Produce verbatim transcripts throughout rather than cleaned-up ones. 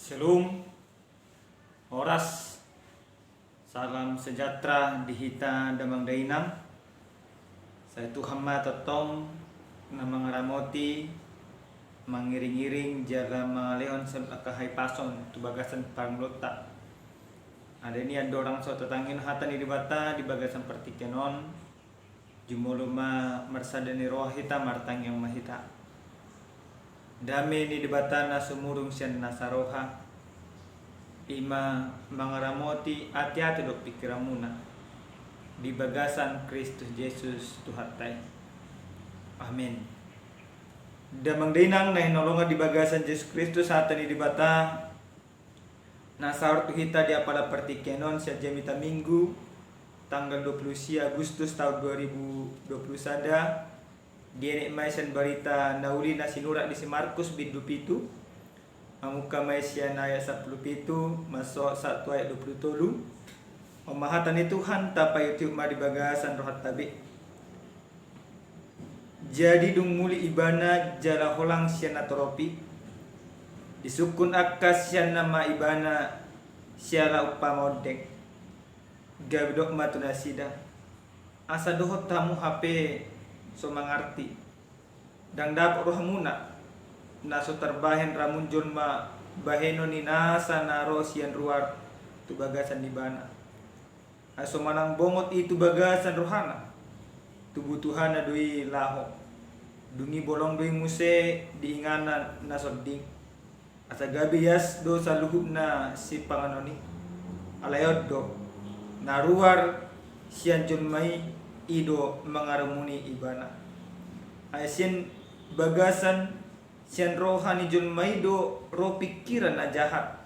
Shalom. Horas. Salam sejahtera di hita damang dainang. Sai Tuhan ma tongtong na mangaramoti, mangiring-iring jala mangalehon saluhut angka hahipason tu bagasan parngoluonta. Alani i andorang so tatangion hata ni Debata di bagasan partingkian on, jumolo ma marsada ni roha hita, martangiang ma hita. Dame ni Debata na sumurung sian nasa roha, i ma mangaramoti ateate dohot pingkiranmuna di bagasan Kristus Jesus Tuhanta i. Amen. Damang dainang na hinaholongan di bagasan Jesus Kristus, hata ni Debata na saor tu hita di apala partingkian on sian jamita Minggu, tanggal dua puluh sia Agustus tahun dua ribu dua puluh sada, dienet ma i sian barita na uli na sinurat di si Markus bindu pitu, mamungka ma i sian ayat sampulu pitu, mansohot sahat tu ayat dua puluh tolu. On ma hata ni Tuhan, tapaihutihut ma di bagasan rohanta be. Jadi dung muli ibana jala holang sian na torop i, disungkun angka siseanna ma ibana siala umpama ondeng. Gabe didok ma tu nasida: Asa dohot hamu hape so mangarti, ndang dapot rohamuna, na so tarbahen ramun jolma bahenon ni nasa na ro sian ruar tu bagasan ibana. Ai so manang bongot i tu bagasan rohana, tu butuhana do i laho. Dung i bolong do i muse di inganna na sonding, asa gabe ias do saluhutna sipanganon i. Alai on do, na ruar sian jolma i, i do mangaramuni ibana. Ai sian bagasan, sian roha ni jolma i do ro pingkiran na jahat,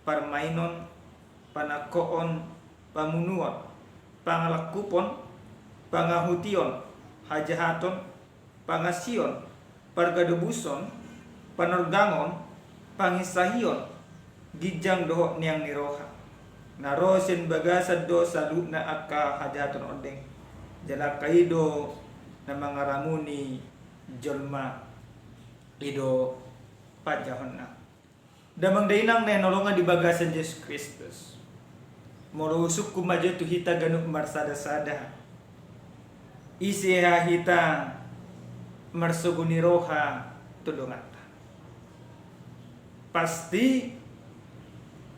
parmainon, panangkoon, pamunuon, pangalangkupon, pangahution, hajahaton, pangasion, pargadobuson, panorgangon, panginsahion, ginjang dohot neang ni roha. Na ro sian bagasan do saluhutna angka hajahaton ondeng. Jala angka i do na mangaramuni jolma, i do panjahonna. Damang dainang na hinaholongan di bagasan Jesus Kristus, molo husungkun ma jo tu hita ganup marsadasada, ise hita marsogo ni roha tu donganta? Pasti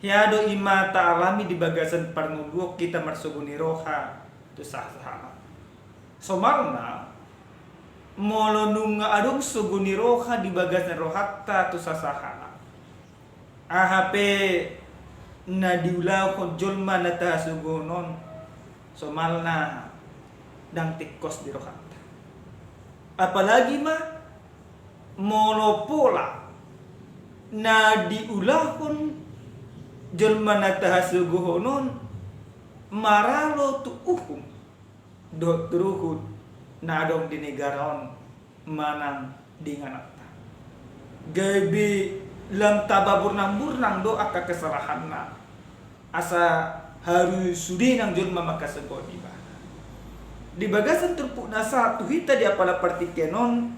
hea do i ma taalami di bagasan parngoluon hita marsogo ni roha tu sasahalak. Somalna, molo nunga adong sogo ni roha di bagasan rohanta tu sasahalak, aha pe na diulahon jolma na tahasogohon on, somalna ndang tingkos di rohanta. Apalagi ma molo pola na diulahon jolma na tahasogohon on maralo tu uhum dohot tu ruhut na adong di negara on manang di ingananta. Gabe lam tababurnang-burnang do angka kesalahanna, asa harus sude nang jolma mangkasogohon ibana. Di bagasan turpuk na sahat tu hita di apala partingkian on,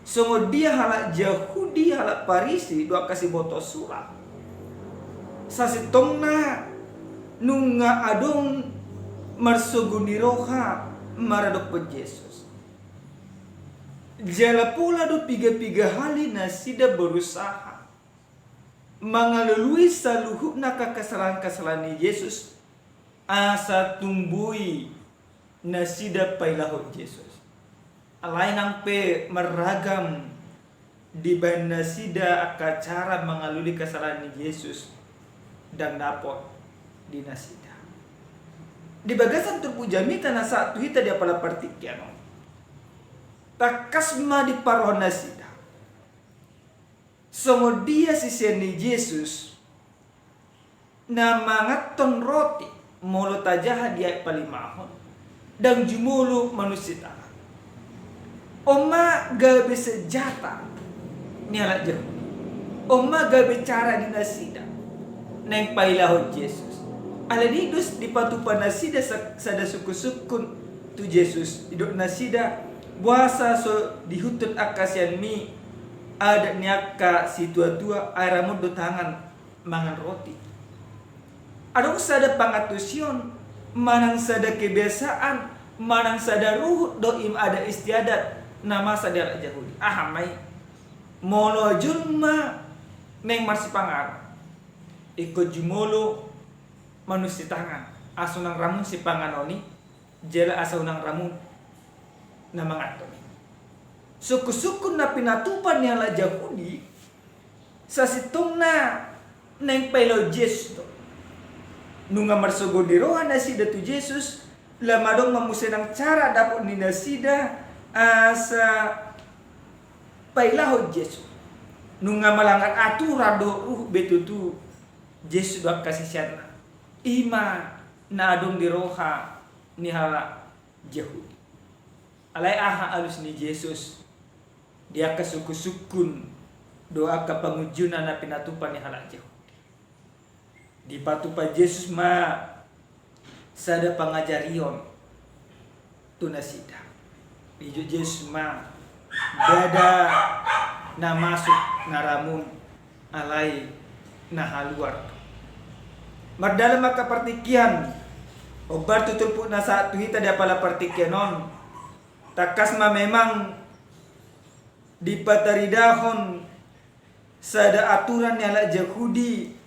songon dia halak Jahudi, halak Parisi, dohot angka siboto surat, sasintongna nunga adong marsogo ni roha maradophon Jesus. Jala pola do piga-piga hali nasida berusaha mangalului saluhutna angka kesalahan-kesalahan ni Jesus, asa tung boi nasida pailahon Jesus. Alai nang pe marragam dibahen nasida angka cara mangalului kesalahan ni Jesus, ndang dapot di nasida. Di bagasan turpuk jamita na sahat tu hita di apala partingkian on, tangkas ma diparrohahon nasida songon dia sisean ni Jesus na manganhon roti, molo tajaha di ayat palimahon, ndang jumolo manussit anak. On ma gabe senjata ni halak Jahudi. On ma gabe cara di nasida naeng pailahon Jesus. Alani i dos dipatupa nasida sa-, sada sungkun-sungkun tu Jesus, didok nasida: Boasa so diihuthon angka siseanmi adat ni angka situatua, ai ramun do tangan mangan roti. Adong sada pangantusion, manang sada kebiasaan, manang sada ruhut do ima adat istiadat na masa di halak Jahudi. Aha ma i? Molo jolma naeng marsipanganon, ingkon jumolo manusi tangan, asa unang ramun sipanganon i, jala asa unang ramun na manganhon i. Sungkun-sungkun na pinatupa ni halak Jahudi, sasintongna naeng pailahon Jesus do. Nunga marsogot ni roha nasida tu Jesus, lam adong ma muse nang cara dapot ni nasida asa pailahon Jesus. Nunga malanggar aturan dohot ruhut be tutu Jesus dohot angka siseanna. Ima na adong di roha ni halak Jahudi. Alai aha alus ni Jesus di angka sungkun-sungkun dohot angka pangunjunan na pinatupa ni halak Jahudi? Dipatupa Jesus ma sada pangajarion tu nasida. Dijou Jesus ma, ndada na masuk na ramun, alai na haluar. Mardalan ma angka partingkian, hombar tu turpuk na sahat tu hita di apala partingkian on, tangkas ma memang dipataridahon sada aturan ni halak Jahudi,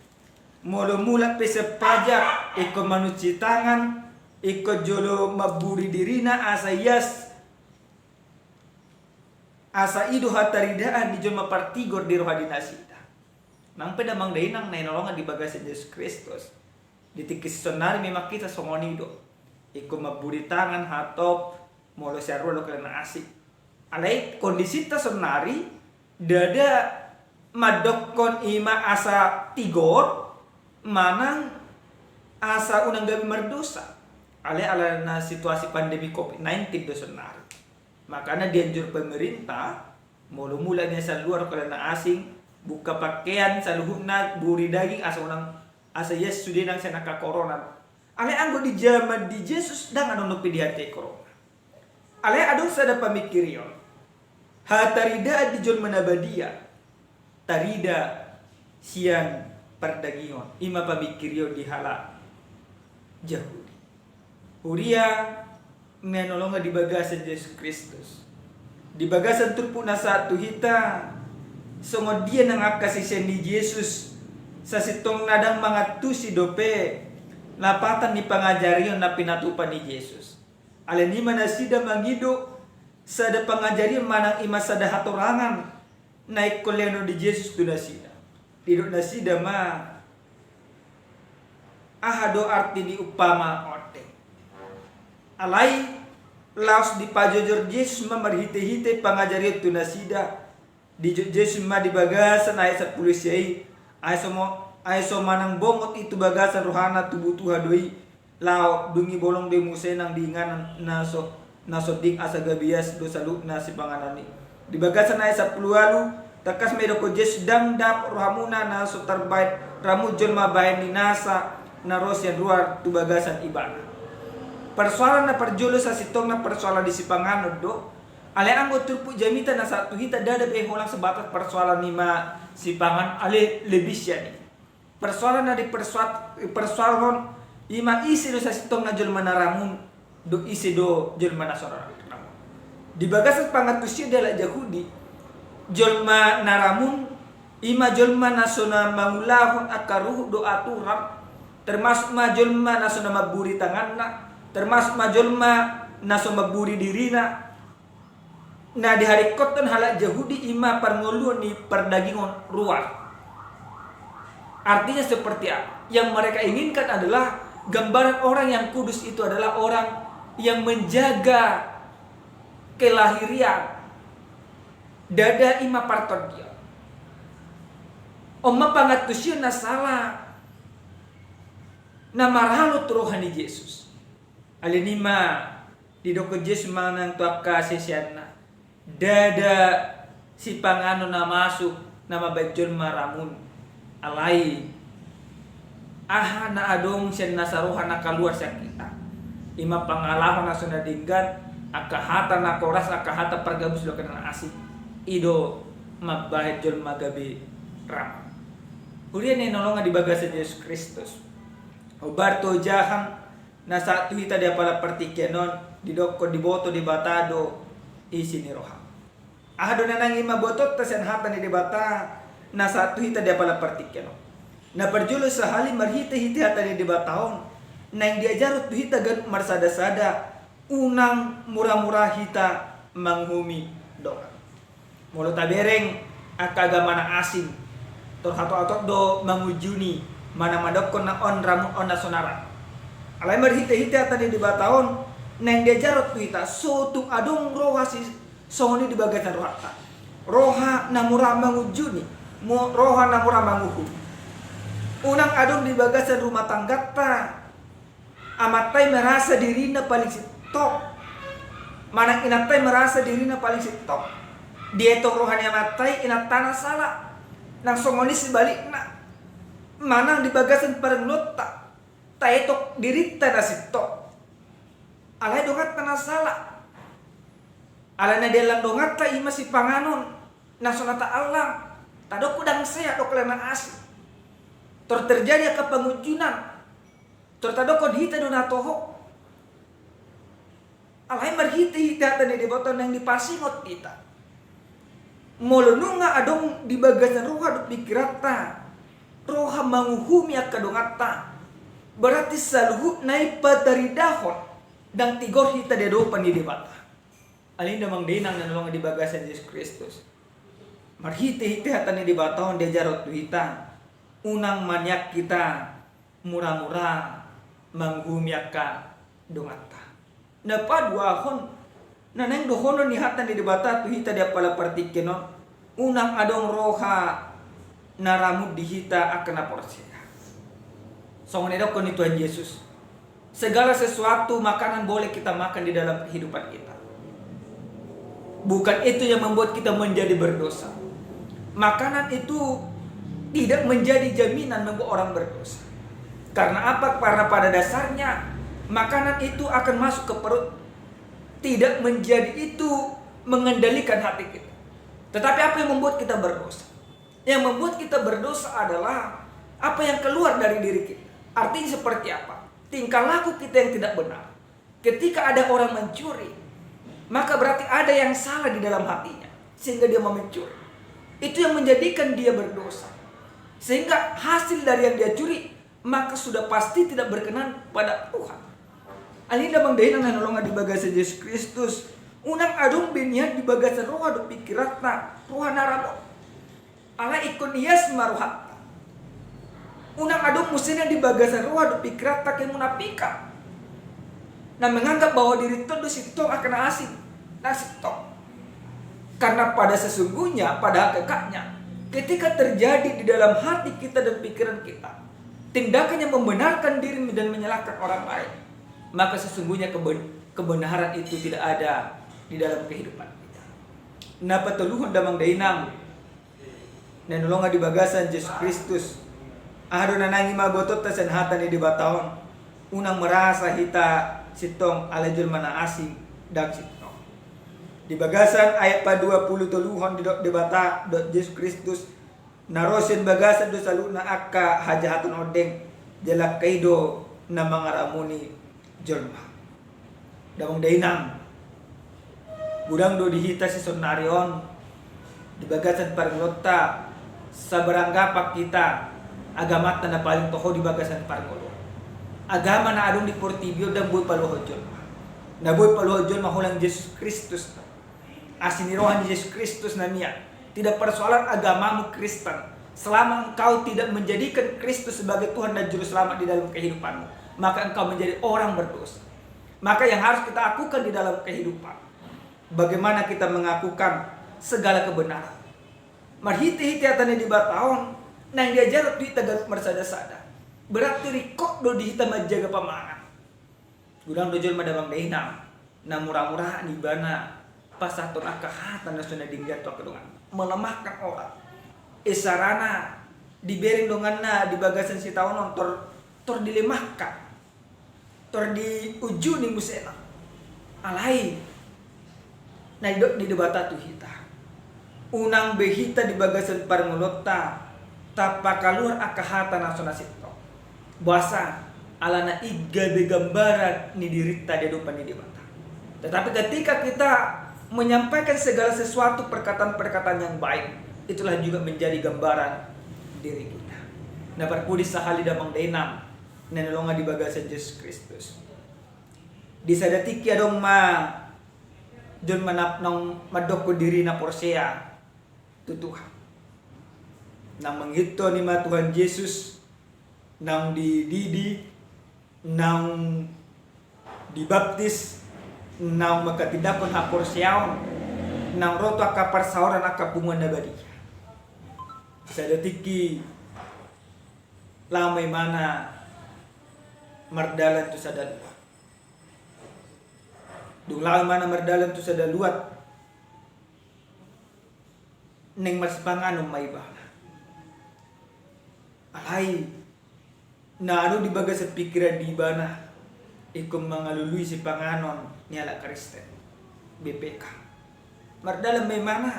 molo mulak pe sian pajak, ingkon manusi tangan, ingkon jolo mamburi dirina asa ias, asa i do hataridaan di jolma partigor di roha ni nasida. Nang pe damang dainang na hinaholongan di bagasan Jesus Kristus, di tingki sisonari memang hita songon i do. Ingkon mamburi tangan, hatop, molo sian ruar dohot na asing. Alai kondisita sonnari, ndada mandokkon ima asa tigor, manang asa unang gabe mardosa. Alai alana situasi pandemi covid nineteen do sonnari. Makana dianjur pemerintah, molo mulak nian sian luar dohot na asing, buka pakean saluhutna, buri daging, asa unang, asa ias sude nang sian angka corona. Alai anggo di jaman di Jesus, ndang adong dope diarti corona. Alai adong sada pamingkirion. Hataridaan di jolma na badia tarida sian pardagingon. Ima pamingkirion di halak Jahudi. Huria na hinaholongan di bagasan Jesus Kristus. Di bagasan turpuk na sahat tu hita, songon dia nang angka sisean ni Jesus, sasintongna ndang mangantusi dope lapatan ni pangajarion na pinatupa ni Jesus. Alani i ma nasida mangido sada pangajarion manang ima sada hatorangan na ingkon lehonon ni Jesus tu nasida. Didok nasida ma, aha do arti ni umpama on? Alai laos dipajojor Jesus ma marhite-hite pangajarion tu nasida. Dijou Jesus ma di bagasan ayat sampulu sia i, ai so mo-, ai so manang bongot i tu bagasan rohana, tubu-tuha do i, laho dung i bolong do i muse nang di inganan na so, na sonding, asa gabe ias do saluhutna sipanganon i. Di bagasan ayat sampulu ualu, tangkas ma didokkon Jesus, ndang dapot rohamuna na so tarbahen ramun jolma bahen ni nasa na ro sian ruar tu bagasan ibana. Parsoalan na parjolo sasintongna parsoalan di sipanganon do, alai anggo turpuk jamita na sahat tu hita ndada be holan sebatas parsoalan ima sipanganon, alai lebih sian i. Parsoalan na dipersoal-, dipersoalhon ima ise do sasintongna jolma na ramun, dohot ise do jolma na so ramun. Di bagasan pangantusion di halak Jahudi, jolma na ramun ima jolma na so na mangulahon angka ruhut dohot aturan, termasuk ma jolma na so na mamburi tanganna, termasuk ma jolma na so mamburi dirina. Na diharingkothon halak Jahudi ima parngoluon ni pardagingon, ruar. Artinya seperti apa? Yang mereka inginkan adalah gambaran orang yang kudus itu adalah orang yang menjaga kelahirian. Ndada ima partondion. On ma pangantusion na sala na maralo tu roha ni Jesus. Alani i ma didokkon Jesus manang tu angka siseanna, ndada sipanganon na masuk na mambahen jolma ramun. Alai aha na adong sian nasa roha na kaluar sian hita? Ima pangalaho na so na denggan, angka hata na koras, angka hata pargabus dohot na asing. I do mambahen jolma gabe ramot. Huria na hinaholongan di bagasan Jesus Kristus, hombar tu ojahan na sahat tu hita di apala partingkian on, didokkon diboto Debata do isi ni roha. Aha do na naeng ibotonta sian hata ni Debata na sahat tu hita di apala partingkian on? Na parjolo sahali marhitehite hata ni Debata on, naeng diajarhon tu hita ganup marsadasada, unang muramura hita manguhumi dongan. Molo tabereng angka agama na asing, tor hatop-hatop do mangunjuni, manang mandokkon na on ramot on na so na ra. Alai marhitehite hata ni Debata on, naeng diajarhon tu hita, so tung adong roha si songon i di bagasan rohanta. Roha na mura mangunjuni, mu-, roha na mura manguhumi. Unang adong di bagasan rumah tanggata, amanta i merasa dirina paling sintong, manang inanta i merasa dirina paling sintong. Dietong roha ni amanta i inanta na sala. Nang songon i sebalikna, manang di bagasan parngoluonta, taetok dirinta na sintong, alai donganta na sala. Alai na diallang donganta i ma sipanganon na so na taallang, tadok ndang sehat, dok na asing. Tor terjadi angka pangunjunan, tor tadokkon hita do na toho. Alai marhitehite hata ni Debata on naeng dipasingot hita, molo nunga adong di bagasan roha dohot pingkiranta roha manguhumi angka donganta, berarti saluhutna i pataridahon, ndang tigor hita di adopan ni Debata. Alai damang dainang na hinaholongan di bagasan Jesus Kristus, marhitehite hata ni Debata on diajarhon tu hita, unang maniak hita muramura manguhumi angka donganta. Na paduahon na naeng dohonon ni hata ni Debata tu hita di apala partingkian on, unang adong roha na ramot di hita angka na porsea. Songon na nidokkon ni Tuhan Jesus, segala sesuatu makanan boleh kita makan di dalam kehidupan kita. Bukan itu yang membuat kita menjadi berdosa. Makanan itu tidak menjadi jaminan membuat orang berdosa. Karena apa? Karena pada dasarnya makanan itu akan masuk ke perut, tidak menjadi itu mengendalikan hati kita. Tetapi apa yang membuat kita berdosa? Yang membuat kita berdosa adalah apa yang keluar dari diri kita. Artinya seperti apa? Tingkah laku kita yang tidak benar. Ketika ada orang mencuri, maka berarti ada yang salah di dalam hatinya, sehingga dia mau mencuri. Itu yang menjadikan dia berdosa. Sehingga hasil dari yang dia curi, maka sudah pasti tidak berkenan pada Tuhan. Alai damang dainang na hinaholongan di bagasan Jesus Kristus, unang adong be nian di bagasan roha dohot pingkiranta roha na ramot. Alai ingkon ias ma rohanta. Unang adong muse nian di bagasan roha dohot pingkiranta kemunafikan, na menganggap bahwa dirinta on do sintong angka na asing, na sintong. Karena pada sesungguhnya, pada hakikatnya, ketika terjadi di dalam hati kita dan pikiran kita tindakan yang membenarkan diri dan menyalahkan orang lain, maka sesungguhnya keben-, kebenaran itu tidak ada di dalam kehidupan kita. Na patoluhon damang dainang na hinaholongan di bagasan Jesus Kristus, aha do na naeng ibotonta sian hata ni Debata on? Unang merasa hita sintong alai jolma na asing ndang sintong. Di bagasan ayat paduapulutoluhon didok Debata dohot Jesus Kristus, na ro sian bagasan do saluhutna angka hajahaton ondeng, jala angka i do na mangaramuni jolma. Damang dainang, godang do di hita sisonari on, di bagasan parngoluonta, saberanggapan hita agamanta na paling toho di bagasan parngoluon. Agama na adong di portibi on ndang boi paluahon jolma. Na boi paluahon jolma holan Jesus Kristus. Asi ni roha ni Jesus Kristus na mian. Tidak persoalan agamamu Kristen, selama engkau tidak menjadikan Kristus sebagai Tuhan dan Juru Selamat di dalam kehidupanmu, maka engkau menjadi orang berdosa. Maka yang harus kita akukan di dalam kehidupan, bagaimana kita mengakukan segala kebenaran. Marhitehite hata ni Debata on, naeng diajarhon tu hita ganup marsadasada, berarti ringkot do di hita manjaga pamangan. Godang do jolma damang dainang na muramura ibana pasahathon angka hata na so na denggan tu angka donganna, melemahkan orang. Isarana dibereng donganna di bagasan sitaon on tor, tor dilemahkan, tor diunjuni musena. Alai na didok ni Debata tu hita, unang be hita di bagasan parngoluonta tapakaluar angka hata na so na sintong. Boasa? Alana i gabe gambaran ni dirinta di adopan ni Debata. Tetapi ketika kita menyampaikan segala sesuatu perkataan-perkataan yang baik, itulah juga menjadi gambaran diri kita. Na parpudi sahali damang dainang na hinaholongan di bagasan Jesus Kristus. Di sada tingki adong ma jolma na, naung mandokkon dirina porsea tu Tuhan. Naung mangihuthon i ma Tuhan Jesus, naung dididi, naung dibaptis, naung manghatindanghon haporseaon, naung ro tu angka parsaoran angka punguan na badia. Sada tingki laho ma imana mardalan tu sada luat. Dung laho imana mardalan tu sada luat, naeng marsipanganon ma ibana. Alai na adong di bagasan pikiran ni ibana ingkon mangalului sipanganon ni halak Kristen, B P K. Mardalan ma imana,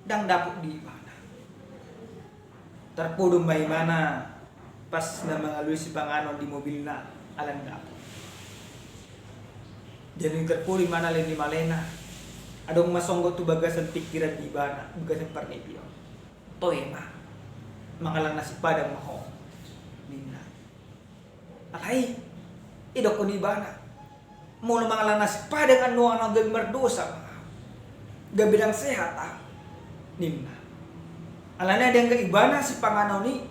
ndang dapot di ibana. Tarpodom ma imana pas na mangalului sipanganon di mobilna, ala ndang dapot. Jadi tarpodom imana laho di malena. Adong ma songgot tu bagasan pikiran ni ibana, bagasan parnipion. Toe ma, mangallang nasi padang ma ho, ninna. Alai didokkon ibana, molo mangallang nasi padang annon, annon gabe mardosa ma, gabe ndang sehat ahu, ninna. Alana dianggap ibana sipanganon i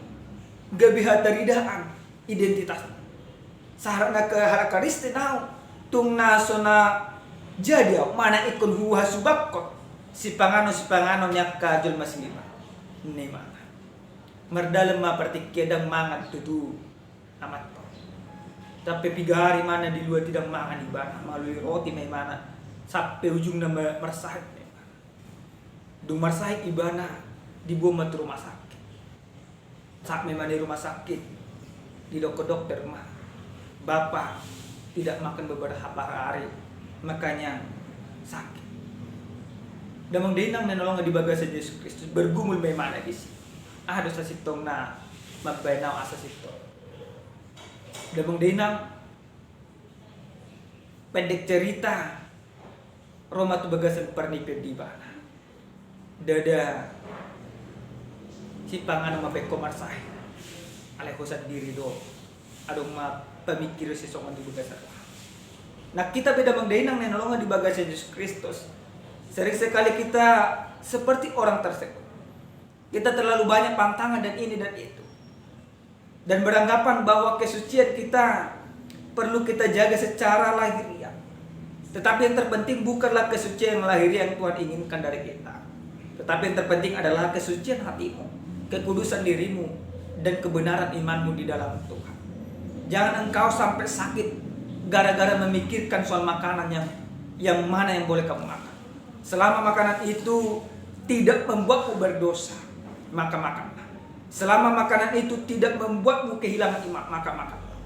gabe hataridaan identitasna. Sahat na ke halak Kristen ahu, tung na so na jadi ahu, manang ingkon huhasubakkon sipanganon-sipanganon ni angka jolma silima, ninna imana. Mardalan ma partingkian, ndang mangan tutu amanta on. Sampe piga hari ma na di luat i ndang mangan ibana, mangalului roti ma imana, sampe ujungna ma-, marsahit ma ibana. Dung marsahit ibana, diboan ma tu rumah sakit. Sahat ma imana di rumah sakit, didokkon dokter ma, "Bapak tidak makan beberapa hari, makanya sakit." Damang dainang na hinaholongan di bagasan Jesus Kristus, bergumul ma imana disi. Aha do sasintongna mambahen ahu asa sintong? Damang dainang, pendek cerita, ro ma tu bagasan parnipion di ibana. Ndada sipanganon mambahen ho marsahit. Alai ho sandiri do adong ma pamikiran sisongon i di bagasan roha. Nah, kita pe damang dainang na hinaholongan di bagasan Jesus Kristus, sering sekali kita seperti orang tersebut. Kita terlalu banyak pantangan dan ini dan itu. Dan beranggapan bahwa kesucian kita perlu kita jaga secara lahiriah. Tetapi yang terpenting bukanlah kesucian yang lahiriah yang Tuhan inginkan dari kita. Tetapi yang terpenting adalah kesucian hatimu, kekudusan dirimu, dan kebenaran imanmu di dalam Tuhan. Jangan engkau sampai sakit gara-gara memikirkan soal makanan yang, yang mana yang boleh kamu makan. Selama makanan itu tidak membuatmu berdosa, maka makanlah. Selama makanan itu tidak membuatmu kehilangan iman, maka makanlah.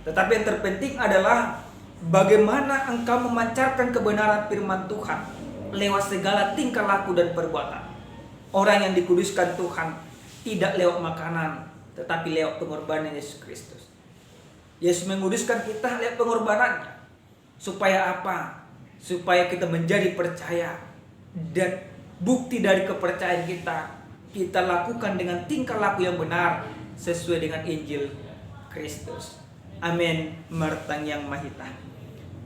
Tetapi yang terpenting adalah bagaimana engkau memancarkan kebenaran firman Tuhan lewat segala tingkah laku dan perbuatan. Orang yang dikuduskan Tuhan tidak lewat makanan, tetapi lewat pengorbanan Yesus Kristus. Yesus menguduskan kita lewat pengorbanannya. Supaya apa? Supaya kita menjadi percaya. Dan bukti dari kepercayaan kita, kita lakukan dengan tingkah laku yang benar sesuai dengan Injil Kristus. Amin. Martangiang ma hita.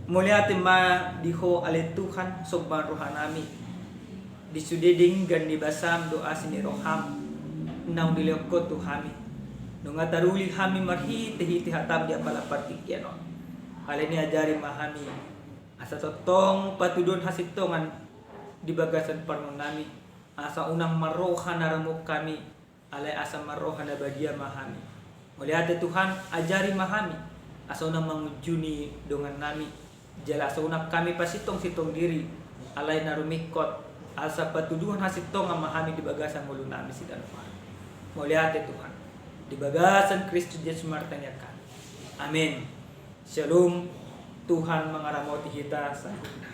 Mauliate ma di Ho ale Tuhan, somba rohanami. Di sude denggan ni basam dohot asi ni roham naung dilehon Ho tu hami. Nunga taruli hami marhitehite hatam di apala partingkian on. Alani i ajari ma hami asa tongtong patuduhon hasintongan di bagasan parngoluonnami, asa unang marroha na ramuk hami, alai asa marroha na badia ma hami. Mauliate Tuhan, ajari ma hami asa unang mangunjuni dongannami, jala asa unang hami pasintong-sintong diri, alai na rumingkot asa patuduhon hasintongan ma hami di bagasan ngolunami siganup ari. Mauliate Tuhan, di bagasan Kristus Jesus martangiang hami. Amin. Syalom. Tuhan mangaramoti hita saluhutna.